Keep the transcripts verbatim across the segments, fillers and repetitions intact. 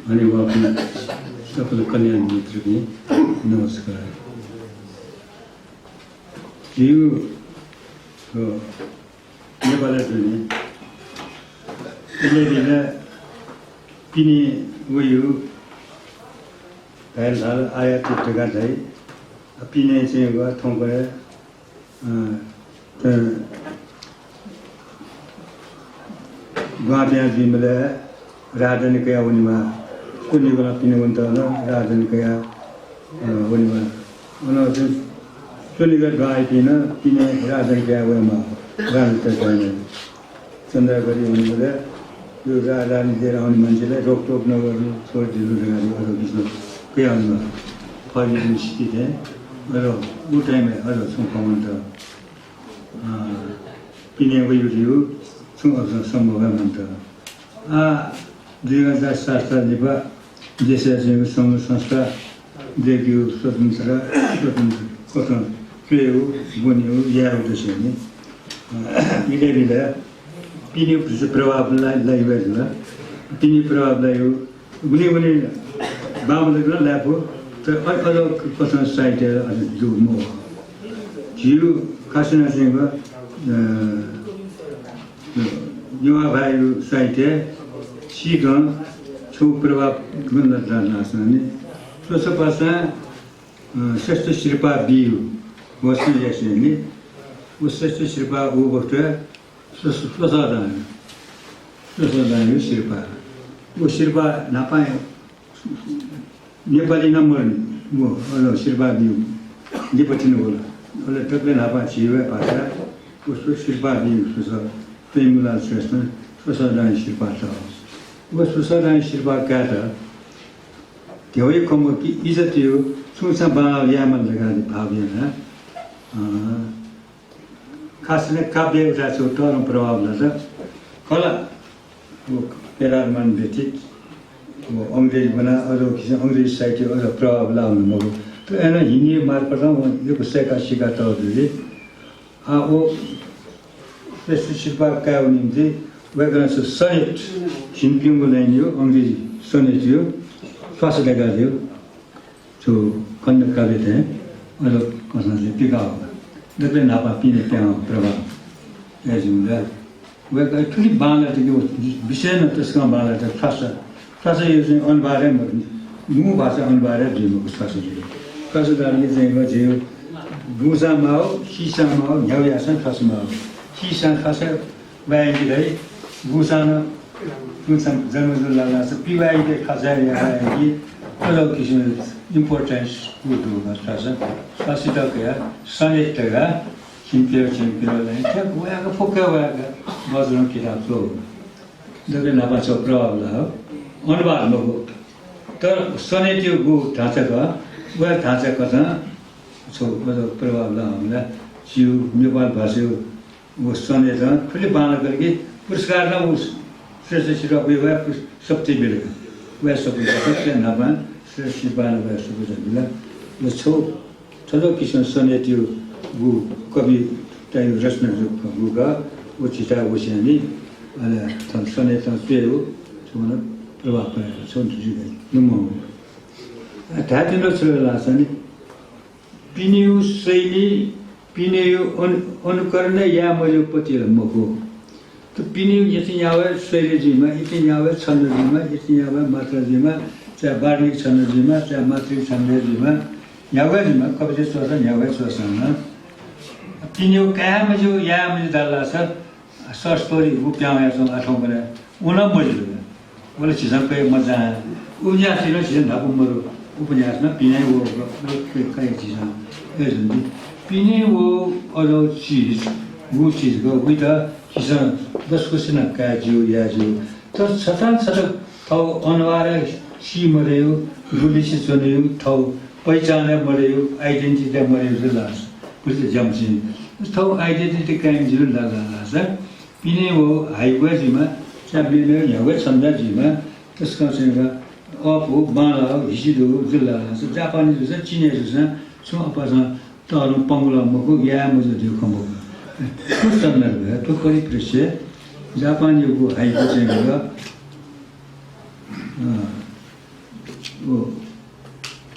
हनेबहःपिं सकल कल्याण मित्रपिं, नमस्कार। जिगु, अ, नेपालय् च्वने इलय् पिने वइगु धाये धाल आयातित धकाः धाइ। अ, पिने चाहिँ व थौंकन्हय् अ, त, द्वां पिहां जुइबलय् राजधानी कयाः वनेमाः। स्वनिगलं पिने वनेत नं राजधानी कयाः, अ, वनेमाः। अन चाहिँ स्वनिगः द्वां आइपिं नं पिने राजधानी कयाः वयेमाः। राजधानी कयाः। चन्द्रागढी हुनुभन्दा यो राजधानी लिएर आउने मान्छेलाई रोकटोक नगर्नु, छोडिदिनु धकाः अझ विष्णु कयाउनु। फर्किने स्थिति थें अझ उ टाइमय् अझ छुं खँ मन्त, अ, पिने वइगु छुं अझ सम्भव हे मन्त। आ, दुई हजार सात साल लिपा देशय् चाहिँ संघ संस्था दय्‌केगु स्वतन्त्र, स्वतन्त्र कथं च्वयेगु, ब्वनेगु, यायेगु दु नि। अ, इलय् बिलय् पिने प्रभाव ला-, लाइगु जुल। पिने प्रभाव लाइगु गुलिं गुलिं बांमलाक नं लायेफु, तर अ-, अझ कथं साहित्य अझ दु मखु। झीगु खास यानाः चाहिँ, अ, नेवाः भाय्‌या साहित्य सीकं छुं प्रभाव गन लानाच्वनानि। स्वसा पासां, अ, श्रेष्ठ सिरपाः बीगु वसु यासेंनि। व श्रेष्ठ सिरपाः उ वस्तुया स्व-, स्व-, स्वसः दां, स्वसः दांया सिरपाः। व सिरपाः न्हापां नेपाली नं मरुनि, व, अ, सिरपाः बीगु लिपा तिनि वल। अले दकलय् न्हापां झीगु हे भाषा व स्व-, सिरपाः बीगु स्वसः प्रेमलाल श्रेष्ठं स्वसः दांया सिरपाः तः। व स्वसः दांया सिरपाः कायेत ध्यबाया खँ मखु कि इज्जतया छुं छां बांलाक यायेमाल धकाः भाव याना, अ, खास यानाः काव्यया उथाय् छगू तःधंगु प्रभाव लात। कला, व पेरारमन व्यथित, व अंग्रेजी ब्वना, अझ किसिम अंग्रेजी साहित्य अझ प्रभाव लाःगु मखु। तर अय्‌नं हिन्दी मार्फत व यक्व सय्‌का सीका तःधंगु जुल। आ, व श्रेष्ठ सिरपाः कायेगु निंतिं वय्‌कलं छगू sonnet, झिंप्यंगू लाइनया अंग्रेजी sonnet-या ख्वासा दय्‌कादिल। छगू खण्ड काव्य थें अझ कथं चाहिँ पिकाः वल। दकलय् न्हापां पिने प्याहां प्रभाव यायेधुंकल। वय्‌कः थुलि बांलात कि व विषय नं तसकं बांलात। ख्वासा, ख्वासाया चाहिँ अनुवाद हे मदु। मूल भाषाय् अनुवाद हे जुइ मखु ख्वासा जुइ। ख्वासा धाःगु चाहिँ व झीगु गुंसां माःगु, सीसां माःगु, न्ह्यागु याःसां ख्वासा माःगु। सीसां ख्वासा वाय्‌कि धाइ, गुंसां नं, गुंसां जन्म जुल धाःसा पि वाय्‌कि, ख्वासा याये वाय्‌कि, अज्याःगु किसिमं importance उ दु ख्वासा। ख्वासायात कयाः sonnet धकाः झिंप्यंगू झिंप्यंगू लाइन, थ्याक्क वय्‌क, फुक्क वय्‌क बज्रं किताब च्वःगु। दकलय् न्हापां छगू प्रभाव लाःगु, अनुवाद मखु। तर sonnet-या गु ढाँचा खः, व ढाँचा कथं छगू अझ प्रभाव लाःगु मला। झीगु नेपाल भाषाया व sonnet-नं थुलि बांलाक कि पुरस्कार नं व श्रेष्ठ सिरपाः वया सफुती बिल। वया सफुती, सबसे न्हापां श्रेष्ठ सिरपाः वया सफुती बिल। व छगू थज्याःगु किसिमं sonnet-या गु कविताया रचना जूगु का, व झीथाय् वसेंलि, अले थन sonnet-नं च्वयेगु छगू नं प्रभाव पायेगु छगू जुइ दइ। नुम्ह। आ, धायेत्यंगु छु धाःसा नि, पिनेया शैली, पिनेया अनु-, अनुकरण याये मज्यूगु पति ला मखु। त पिनेया इतिंयावय् शैली जुइमा, इतिंयावय् छन्द जुइमा, इतिंयावय् मात्रा जुइमा, चाहे वर्णिक छन्द जुइमा, चाहे मात्रिक छन्द जुइमा, न्ह्यागु हे जुइमा, कविता च्वःसां न्ह्यागु हे च्वःसां नं। पिनेया काये मज्यू, याये मज्यू धाल धाःसा short story व प्याहां वयाच्वंगु आः थौंकन्हय् व नं मज्यू। व ला झीसं कये मज्यां। उपन्यास नं झीसं न्हापा मरु। उपन्यास नं पिने व, व, व कये झीसं। अय्‌जूगुलिं पिने व अज्याःगु चिज, व चिज का, वइत झीसं दसकुस यानाः काये ज्यू, याये ज्यू। तर छतां छता थःगु अनुहारय् सी मदय्‌गु, गुलिसे च्वनीगु, थःगु पहिचान हे मदय्‌गु, identity हे मदय्‌गु जुल धाःसा, बुझ्छ ज्यामिसिं। थःगु identity कायेगु जुल धाःसा, पिने व हाइकु हे जुइमा, चाहे मेमेगु न्ह्यागु हे छन्द हे जुइमा, तसकं चाहिँ अःपु, बांलाःगु, हिसि दुगु जुल धाःसा, जापानी जूसां, चिनय् जूसां, छुं अपाय्‌सं तःधं पंगु ला मखु, याये मज्यू धइगु खँ मखु। थ्व सन्दर्भ, थ्व परिप्रेक्ष्य, जापानयागु हाइकु चाहिँ, अ,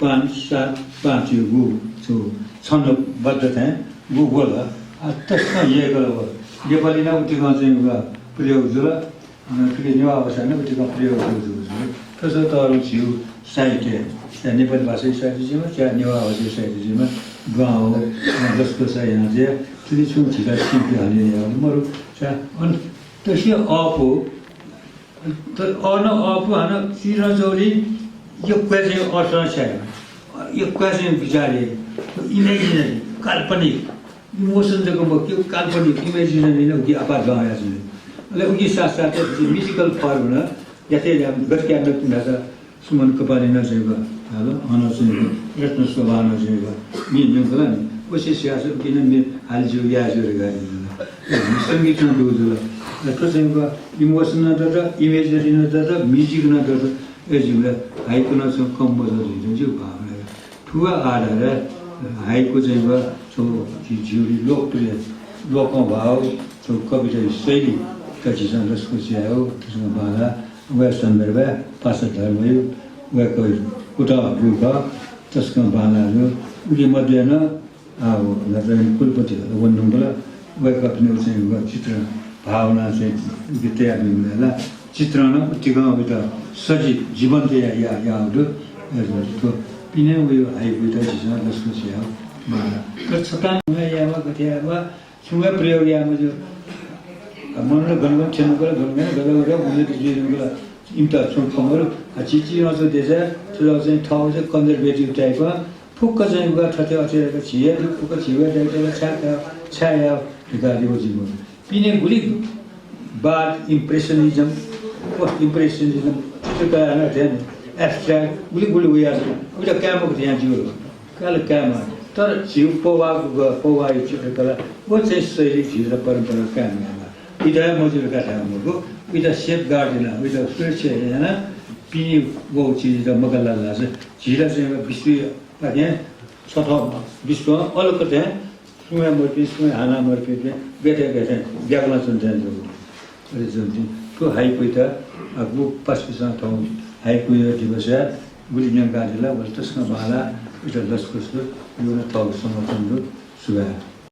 पाँच, सात, पाँच यो गु छु छन्दोबद्ध थें गु ग्वल। आ, तसकं यय्‌कल व। नेपालीं नं उतिकं चाहिँ व प्रयोग जुल। अ, थुकी नेवाः भाषां नं उतिकं प्रयोग जुल, जुल, जुल। थ्व छु तःधंगु झीगु साहित्य, चाहे नेपाली भाषाया साहित्य जुइमा, चाहे नेवाः भाषाया साहित्य जुइमा, दुहां हो, अ, लसकुस याना जुया, थुकी छुं झीत सिंके हने याःगु मरु। चा, अन तसे अःपु, तर अन अःपु हानं चिधंच्वंगुलिं यक्व चाहिँ अर्थं छ्याये, यक्व चाहिँ विचार हे, imaginary, काल्पनिक, emotion जक मखु, काल्पनिक, imaginary नं उकी आपाः दुहां वयाच्वनी। अले उकी साथ साथ musical form नं याथे या, गथे याना धाःसा सुमन कपालीं नं चाहिँ व, हाल, अन चाहिँ व, रत्न शोभां नं चाहिँ व, मि न्यंकल नि। व सियास उकी नं मि हाल ज्यू, या ज्यू धकाः धाल। संगीत नं दु जुल। अले थ्व चाहिँ व, emotion नं दत, imagery नं दत, music नं दत। अय्‌जूगुलिं हाइकु नं छुं कम मजू धइगु जिगु भावना। थुगु आधारय् हाइकु चाहिँ व छगू झी, झीगु लोकप्रिय, लोकंह्वाःगु छगू कविता शैली त झीसं लसकुस यायेगु, तसकं बांलाः। वया सन्दर्भय् पासा धर्मयु, वया कविता कुतः दुगु खः, तसकं बांलाः जू। उकी मध्ये नं आ, व नारायण कुलपति व न्हूगु ला, वय्‌कःपिनिगु चाहिँ व चित्रण भावना चाहिँ उकी तयार जुइगु ला, चित्रण नं उतिकं उइत सजि जीवन्त या, या, याःगु दु। अय्‌जूगुलिं थ्व पिने वइगु हाइकुइत झीसं लसकुस यायेगु बांलाः। तर छतां नं यायेमा, गथे यायेमा, छुं हे प्रयोग याये मज्यू। आ, मनूत गन गन थ्यंगु ला, गन गन गन गन उन्नति जुइधुंकल। इमित छुं खँ मरु। आ, झी चिधंच्वंगु देशय् थुलि चाहिँ थःगु चाहिँ conservative type-ं फुक्क चाहिँ व थथे अथे धकाः झी हे दु, फुक्क झीगु हे दायित्व ला, छाय् का, छाय् याये धकाः व जिमि। पिने गुलि बाद impressionism, post impressionism, चित्रकला नं अध्ययन, abstract, गुलि गुलि वयाच्वन। उइत काये मखु धयां जिगु। काल कायेमा, तर झीगु पौभाःगु, पौभाःया चित्रकला, व चाहिँ शैली झीत परम्परा कायम याना। उइत हे मज्यू धकाः धाये मखु, उइत safeguard याना, उइत सुरक्षा याना, पिने वःगु चिजत मकाल धाःसा झीत चाहिँ विश्वपाखें छथः विश्वं अलग थें सुं हे मदुपिं, सुं हे हाना मदुपिं, गथे गथे ब्याकलं च्वने थें जू। अले जुन चाहिँ थ्व हाइकुइत, आ, गु पासापिसं थौं हाइकुया दिवसय् गुलि न्यंकादिल, वल तसकं बांलाः, उइत लसकुस दु, जिगु नं थःगु समर्थन दु। सुभाय्।